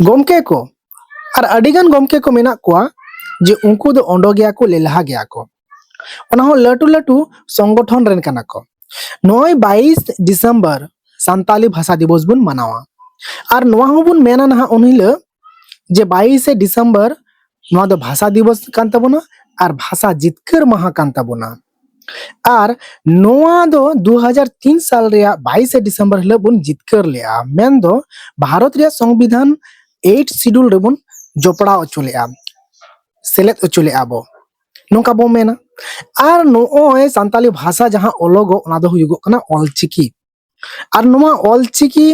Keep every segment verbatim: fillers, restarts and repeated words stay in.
ᱜᱚᱢᱠᱮ ᱠᱚ, ᱟᱨ ᱟᱹᱰᱤᱜᱟᱱ ᱜᱚᱢᱠᱮ ᱠᱚ ᱢᱮᱱᱟᱜ ᱠᱚᱣᱟ ᱡᱮ ᱩᱱᱠᱩ ᱫᱚ ᱚᱸᱰᱚ ᱜᱮᱭᱟ ᱠᱚ, ᱞᱮᱞᱦᱟ ᱜᱮᱭᱟ ᱠᱚ, ᱚᱱᱟ ᱦᱚᱸ ᱞᱟᱹᱴᱩ ᱞᱟᱹᱴᱩ ᱥᱚᱝᱜᱚᱴᱷᱚᱱ ᱨᱮᱱ ᱠᱟᱱᱟ ᱠᱚ᱾ ᱱᱚᱜᱼᱚᱭ ᱵᱟᱭᱤᱥ ᱰᱤᱥᱮᱢᱵᱚᱨ ᱥᱟᱱᱛᱟᱞᱤ ᱵᱷᱟᱥᱟ ᱫᱤᱵᱚᱥ ᱵᱚᱱ ᱢᱟᱱᱟᱣᱟ᱾ ᱟᱨ ᱱᱚᱣᱟ ᱦᱚᱸᱵᱚᱱ ᱢᱮᱱᱟ ᱱᱟᱦᱟᱜ ᱩᱱ ᱦᱤᱞᱳᱜ ᱡᱮ ᱵᱟᱭᱤᱥᱮ ᱰᱤᱥᱮᱢᱵᱚᱨ ᱱᱚᱣᱟ ᱫᱚ ᱵᱷᱟᱥᱟ ᱫᱤᱵᱚᱥ ᱠᱟᱱ ᱛᱟᱵᱚᱱᱟ ᱟᱨ ᱵᱷᱟᱥᱟ ᱡᱤᱛᱠᱟᱹᱨ ᱢᱟᱦᱟ ᱠᱟᱱ ᱛᱟᱵᱚᱱᱟ᱾ ᱟᱨ ᱱᱚᱣᱟ ᱫᱚ ᱫᱩ ᱦᱟᱡᱟᱨ ᱛᱤᱱ ᱥᱟᱞ ᱨᱮᱭᱟᱜ ᱵᱟᱭᱤᱥᱮ ᱰᱤᱥᱮᱢᱵᱚᱨ ᱦᱤᱞᱳᱜ ᱵᱚᱱ ᱡᱤᱛᱠᱟᱹᱨ ᱞᱮᱜᱼᱟ, ᱢᱮᱱᱫᱚ ᱵᱷᱟᱨᱚᱛ ᱨᱮᱭᱟᱜ ᱥᱚᱝᱵᱤᱫᱷᱟᱱ ᱮᱭᱤᱴ ᱥᱤᱰᱩᱞ ᱨᱮᱵᱚᱱ ᱡᱚᱯᱲᱟᱣ ᱦᱚᱪᱚ ᱞᱮᱜᱼᱟ, ᱥᱮᱞᱮᱫ ᱦᱚᱪᱚ ᱞᱮᱜᱼᱟ ᱵᱚ, ᱱᱚᱝᱠᱟ ᱵᱚ ᱢᱮᱱᱟ᱾ ᱟᱨ ᱱᱚᱜᱼᱚᱭ ᱥᱟᱱᱛᱟᱞᱤ ᱵᱷᱟᱥᱟ ᱡᱟᱦᱟᱸ ᱚᱞᱚᱜᱚᱜ, ᱚᱱᱟ ᱫᱚ ᱦᱩᱭᱩᱜᱚᱜ ᱠᱟᱱᱟ ᱚᱞᱪᱤᱠᱤ᱾ ᱟᱨ ᱱᱚᱣᱟ ᱚᱞᱪᱤᱠᱤ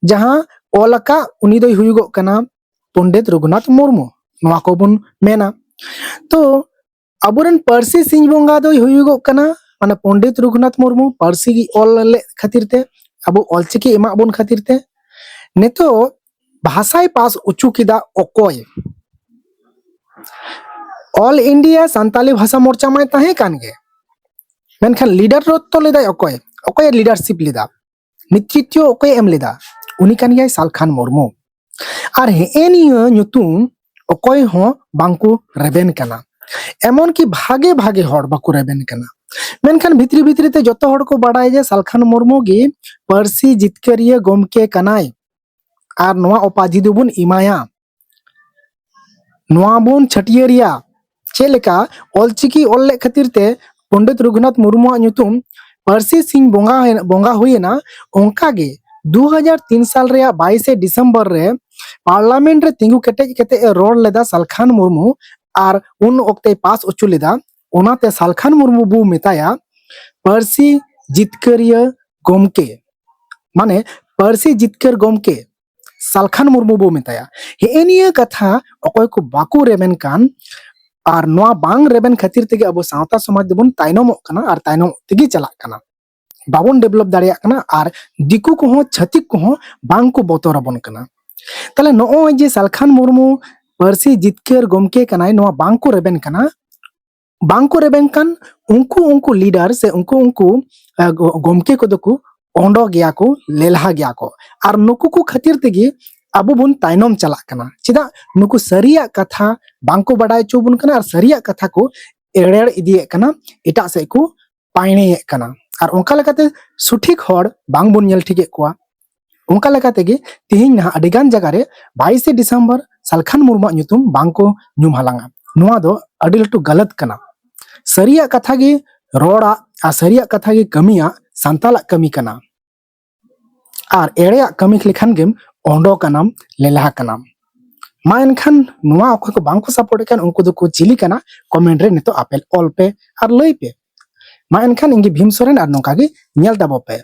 ᱡᱟᱦᱟᱸ ᱚᱞ ᱟᱠᱟᱫ, ᱩᱱᱤ ᱫᱚᱭ ᱦᱩᱭᱩᱜᱚᱜ ᱠᱟᱱᱟ ᱯᱚᱱᱰᱤᱛ ᱨᱚᱜᱷᱩᱱᱟᱛᱷ ᱢᱩᱨᱢᱩ, ᱱᱚᱣᱟ ᱠᱚᱵᱚᱱ ᱢᱮᱱᱟ᱾ ᱛᱚ ᱟᱵᱚᱨᱮᱱ ᱯᱟᱹᱨᱥᱤ ᱥᱤᱧ ᱵᱚᱸᱜᱟ ᱫᱚᱭ ᱦᱩᱭᱩᱜᱚᱜ ᱠᱟᱱᱟ, ᱢᱟᱱᱮ, ᱯᱚᱱᱰᱤᱛ ᱨᱚᱜᱷᱩᱱᱟᱛᱷ ᱢᱩᱨᱢᱩ ᱯᱟᱹᱨᱥᱤ ᱚᱞ ᱞᱮᱫ ᱠᱷᱟᱹᱛᱤᱨ ᱛᱮ, ᱟᱵᱚ ᱚᱞᱪᱤᱠᱤ ᱮᱢᱟᱜ ᱵᱚᱱ ᱠᱷᱟᱹᱛᱤᱨ ᱛᱮ᱾ ᱱᱤᱛᱚᱜ ᱵᱷᱟᱥᱟᱭ ᱯᱟᱥ ᱦᱚᱪᱚ ᱠᱮᱫᱟ ᱚᱠᱚᱭ? ᱚᱞ ᱤᱱᱰᱤᱭᱟ ᱥᱟᱱᱛᱟᱞᱤ ᱵᱷᱟᱥᱟ ᱢᱳᱨᱪᱟ ᱢᱟᱭ ᱛᱟᱦᱮᱸ ᱠᱟᱱ ᱜᱮ, ᱢᱮᱱᱠᱷᱟᱱ ᱞᱤᱰᱟᱨ ᱨᱚᱛᱛᱚ ᱞᱮᱫᱟᱭ ᱚᱠᱚᱭ? ᱚᱠᱚᱭᱮ ᱞᱤᱰᱟᱨᱥᱤᱯ ᱞᱮᱫᱟ? ᱱᱮᱛᱨᱤᱛᱵ ᱚᱠᱚᱭᱮ ᱮᱢ ᱞᱮᱫᱟ? ᱩᱱᱤ ᱠᱟᱱ ᱜᱮᱭᱟᱭ ᱥᱟᱞᱠᱷᱟᱱ ᱢᱩᱨᱢᱩ᱾ ᱟᱨ ᱦᱮᱸᱜᱼᱮ ᱱᱤᱭᱟᱹ ᱧᱩᱛᱩᱢ ᱚᱠᱚᱭ ᱦᱚᱸ ᱵᱟᱝᱠᱚ ᱨᱮᱵᱮᱱ ᱠᱟᱱᱟ᱾ ᱮᱢᱚᱱ ᱠᱤ ᱵᱷᱟᱜᱮ ᱵᱷᱟᱜᱮ ᱦᱚᱲ ᱵᱟᱠᱚ ᱨᱮᱵᱮᱱ ᱠᱟᱱᱟ᱾ ᱢᱮᱱᱠᱷᱟᱱ ᱵᱷᱤᱛᱨᱤ ᱵᱷᱤᱛᱨᱤ ᱛᱮ ᱡᱚᱛᱚ ᱦᱚᱲ ᱠᱚ ᱵᱟᱲᱟᱭᱟ ᱡᱮ ᱥᱟᱞᱠᱷᱟᱱ ᱢᱩᱨᱢᱩ ᱜᱮ ᱯᱟᱹᱨᱥᱤ ᱡᱤᱛᱠᱟᱹᱨᱤᱭᱟᱹ ᱜᱚᱢᱠᱮ ᱠᱟᱱᱟᱭ᱾ ᱟᱨ ᱱᱚᱣᱟ ᱩᱯᱟᱫᱷᱤ ᱫᱚᱵᱚᱱ ᱮᱢᱟᱭᱟ, ᱱᱚᱣᱟ ᱵᱚᱱ ᱪᱷᱟᱹᱴᱭᱟᱹᱨᱮᱭᱟ᱾ ᱪᱮᱫ ᱞᱮᱠᱟ ᱚᱞᱪᱤᱠᱤ ᱚᱞ ᱞᱮᱫ ᱠᱷᱟᱹᱛᱤᱨ ᱛᱮ ᱯᱚᱱᱰᱤᱛ ᱨᱚᱜᱷᱩᱱᱟᱛᱷ ᱢᱩᱨᱢᱩᱣᱟᱜ ᱧᱩᱛᱩᱢ ᱯᱟᱹᱨᱥᱤ ᱥᱤᱧ ᱵᱚᱸᱜᱟ, ᱵᱚᱸᱜᱟ ᱦᱩᱭᱮᱱᱟ, ᱚᱱᱠᱟᱜᱮ ᱫᱩ ᱦᱟᱡᱟᱨ ᱛᱤᱱ ᱥᱟᱞ ᱨᱮᱭᱟᱜ ᱵᱟᱭᱤᱥᱮ ᱰᱤᱥᱮᱢᱵᱚᱨ ᱨᱮ ᱯᱟᱨᱞᱟᱢᱮᱱᱴ ᱨᱮ ᱛᱤᱸᱜᱩ ᱠᱮᱴᱮᱡ ᱠᱟᱛᱮ ᱮ ᱨᱚᱲ ᱞᱮᱫᱟ ᱥᱟᱞᱠᱷᱟᱱ ᱢᱩᱨᱢᱩ, ᱟᱨ ᱩᱱ ᱚᱠᱛᱮᱭ ᱯᱟᱥ ᱦᱚᱪᱚ ᱞᱮᱫᱟ᱾ ᱚᱱᱟᱛᱮ ᱥᱟᱞᱠᱷᱟᱱ ᱢᱩᱨᱢᱩ ᱵᱚ ᱢᱮᱛᱟᱭᱟ ᱯᱟᱹᱨᱥᱤ ᱡᱤᱛᱠᱟᱹᱨᱤᱭᱟᱹ ᱜᱚᱢᱠᱮ, ᱢᱟᱱᱮ ᱯᱟᱹᱨᱥᱤ ᱡᱤᱛᱠᱟᱹᱨ ᱜᱚᱢᱠᱮ ᱥᱟᱞᱠᱷᱟᱱ ᱢᱩᱨᱢᱩ ᱵᱚ ᱢᱮᱛᱟᱭᱟ᱾ ᱦᱮᱸᱜᱼᱮ ᱱᱤᱭᱟᱹ ᱠᱟᱛᱷᱟ ᱚᱠᱚᱭ ᱠᱚ ᱵᱟᱠᱚ ᱨᱮᱵᱮᱱ ᱠᱟᱱ, ᱟᱨ ᱱᱚᱣᱟ ᱵᱟᱝ ᱨᱮᱵᱮᱱ ᱠᱷᱟᱹᱛᱤᱨ ᱛᱮᱜᱮ ᱟᱵᱚ ᱥᱟᱶᱛᱟ ᱥᱚᱢᱟᱡᱽ ᱫᱚᱵᱚᱱ ᱛᱟᱭᱱᱚᱢᱚᱜ ᱠᱟᱱᱟ ᱟᱨ ᱛᱟᱭᱱᱚᱢ ᱛᱮᱜᱮ ᱪᱟᱞᱟᱜ ᱠᱟᱱᱟ, ᱵᱟᱵᱚᱱ ᱰᱮᱵᱷᱞᱚᱯ ᱫᱟᱲᱮᱭᱟᱜ ᱠᱟᱱᱟ, ᱟᱨ ᱫᱤᱠᱩ ᱠᱚᱦᱚᱸ, ᱪᱷᱟᱹᱛᱤᱠ ᱠᱚᱦᱚᱸ ᱵᱟᱝ ᱠᱚ ᱵᱚᱛᱚᱨ ᱟᱵᱚᱱ ᱠᱟᱱᱟ᱾ ᱛᱟᱦᱞᱮ ᱱᱚᱜᱼᱚᱭ ᱡᱮ ᱥᱟᱞᱠᱷᱟᱱ ᱢᱩᱨᱢᱩ ᱯᱟᱹᱨᱥᱤ ᱡᱤᱛᱠᱟᱹᱨ ᱜᱚᱢᱠᱮ ᱠᱟᱱᱟᱭ, ᱱᱚᱣᱟ ᱵᱟᱝ ᱠᱚ ᱨᱮᱵᱮᱱ ᱠᱟᱱᱟ, ᱵᱟᱝ ᱠᱚ ᱨᱮᱵᱮᱱ ᱠᱟᱱ ᱩᱱᱠᱩ, ᱩᱱᱠᱩ ᱞᱤᱰᱟᱨ ᱥᱮ ᱩᱱᱠᱩ, ᱩᱱᱠᱩ, ᱮ, ᱜᱚ-, ᱜᱚᱢᱠᱮ ᱠᱚᱫᱚ ᱠᱚ ᱚᱸᱰᱚ ᱜᱮᱭᱟ ᱠᱚ, ᱞᱮᱞᱦᱟ ᱜᱮᱭᱟ ᱠᱚ᱾ ᱟᱨ ᱱᱩᱠᱩ ᱠᱚ ᱠᱷᱟᱹᱛᱤᱨ ᱛᱮᱜᱮ ᱟᱵᱚ ᱵᱚᱱ ᱛᱟᱭᱱᱚᱢ ᱪᱟᱞᱟᱜ ᱠᱟᱱᱟ᱾ ᱪᱮᱫᱟᱜ? ᱱᱩᱠᱩ ᱥᱟᱹᱨᱤᱭᱟᱜ ᱠᱟᱛᱷᱟ ᱵᱟᱝᱠᱚ ᱵᱟᱰᱟᱭ ᱦᱚᱪᱚ ᱵᱚᱱ ᱠᱟᱱᱟ ᱟᱨ ᱥᱟᱹᱨᱤᱭᱟᱜ ᱠᱟᱛᱷᱟ ᱠᱚ ᱮᱲᱮᱲ ᱤᱫᱤᱭᱮᱫ ᱠᱟᱱᱟ, ᱮᱴᱟᱜ ᱥᱮᱫ ᱠᱚ ᱯᱟᱭᱬᱮᱭᱮᱫ ᱠᱟᱱᱟ᱾ ᱟᱨ ᱚᱱᱠᱟ ᱞᱮᱠᱟᱛᱮ ᱥᱚᱴᱷᱤᱠ ᱦᱚᱲ ᱵᱟᱝ ᱵᱚᱱ ᱧᱮᱞ ᱴᱷᱤᱠᱮᱫ ᱠᱚᱣᱟ᱾ ᱚᱱᱠᱟ ᱞᱮᱠᱟ ᱛᱮᱜᱮ ᱛᱤᱦᱤᱧ ᱱᱟᱦᱟᱜ ᱟᱹᱰᱤ ᱜᱟᱱ ᱡᱟᱭᱜᱟ ᱨᱮ ᱵᱟᱭᱤᱥᱮ ᱰᱤᱥᱮᱢᱵᱚᱨ ᱥᱟᱞᱠᱷᱟᱱ ᱢᱩᱨᱢᱩᱣᱟᱜ ᱧᱩᱛᱩᱢ ᱵᱟᱝ ᱠᱚ ᱧᱩᱢ ᱦᱟᱞᱟᱝᱟ᱾ ᱱᱚᱣᱟ ᱫᱚ ᱟᱹᱰᱤ ᱞᱟᱹᱴᱩ ᱜᱟᱞᱟᱛ ᱠᱟᱱᱟ᱾ ᱥᱟᱹᱨᱤᱭᱟᱜ ᱠᱟᱛᱷᱟ ᱜᱮ ᱨᱚᱲᱟᱜ ᱟᱨ ᱥᱟᱹᱨᱤᱭᱟᱜ ᱠᱟᱛᱷᱟ ᱜᱮ ᱠᱟᱹᱢᱤᱭᱟᱜ ᱥᱟᱱᱛᱟᱞᱟᱜ ᱠᱟᱹᱢᱤ ᱠᱟᱱᱟ᱾ ᱟᱨ ᱮᱲᱮᱭᱟᱜ ᱠᱟᱹᱢᱤ ᱞᱮᱠᱷᱟᱱ ᱜᱮᱢ ᱚᱰᱚᱠ ᱟᱱᱟᱢ, ᱞᱮᱞᱦᱟ ᱠᱟᱱᱟᱢ᱾ ᱢᱟ ᱮᱱᱠᱷᱟᱱ ᱱᱚᱣᱟ ᱚᱠᱚᱭ ᱠᱚ ᱵᱟᱝ ᱠᱚ ᱥᱟᱯᱳᱨᱴ ᱮᱫ ᱠᱟᱱ ᱩᱱᱠᱩ ᱫᱚᱠᱚ ᱪᱤᱞᱤ ᱠᱟᱱᱟ? ᱠᱚᱢᱮᱱᱴ ᱨᱮ ᱱᱤᱛᱚᱜ ᱟᱯᱮ ᱚᱞ ᱯᱮ ᱟᱨ ᱞᱟᱹᱭ ᱯᱮ᱾ ᱢᱟ ᱮᱱᱠᱷᱟᱱ ᱤᱧ ᱜᱮ ᱵᱷᱤᱢ ᱥᱚᱨᱮᱱ ᱟᱨ ᱱᱚᱝᱠᱟ ᱜᱮ ᱧᱮᱞ ᱛᱟᱵᱚ ᱯᱮ᱾